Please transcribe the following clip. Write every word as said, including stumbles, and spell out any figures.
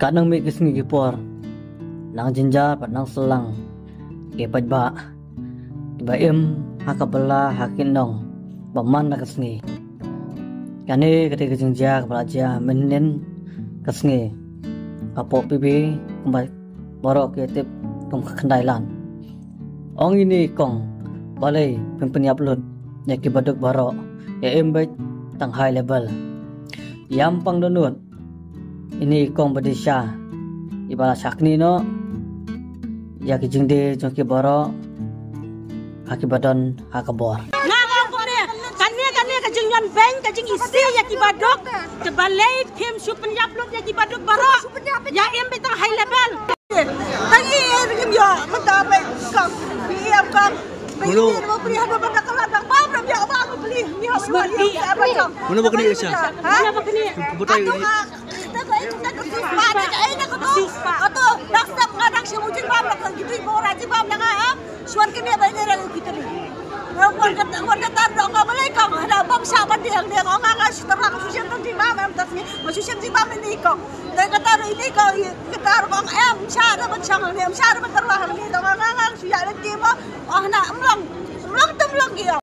Ka nang mih ki sngi ki por, nang jynjar bad nang syllang ki paidbah kiba im ha ka bylla ha ki nong ba man la ka sngi. Kane ka dei ka jingjia kaba la jia mynnin ka sngi. Ka pop pipi kumba baroh ki tip kum ka khyndai lad. Ong ine i kong, balei phim pynïap lut ïa ki baduk baroh, ïa im beit tang high level. Ïam pang dohnud ine i kong ba dei sha iba la shakri noh ïa ki jingdie jong ki baroh ha kiba don ha ka bor. Nga ong kumne, kane kane ka jingïoh beiñ, ka jingisih ïa ki baduk, te balei phim shu pynïap lut ïa ki baduk baroh, ïa im beit tang high level. Tang i ïa rim ïa mynta beit kong, i ïa kong. Mano? Mano ba kane ïa sha? Ha? Mano ba kane? Kita ko kita ko suspa, kita ko suspa. Ato, dak sap ngadang shi mujin bam nak gitu, ibu raji bam nak ah. Suan kene ba ini ragu kita ni. Wan kata, wan kata dong ko balai kong, ada bam sha ban diang diang, ong ngang shi terang susien tang jibam em tas ni, ma susien jibam ini kong. Dei kata ruh ini kong, kata ruh kong em sha da ban shang ni, em sha da ban terwah ni, dong ngang ngang shu ïa lagi mo. Oh na, em long, em long tem long ki o.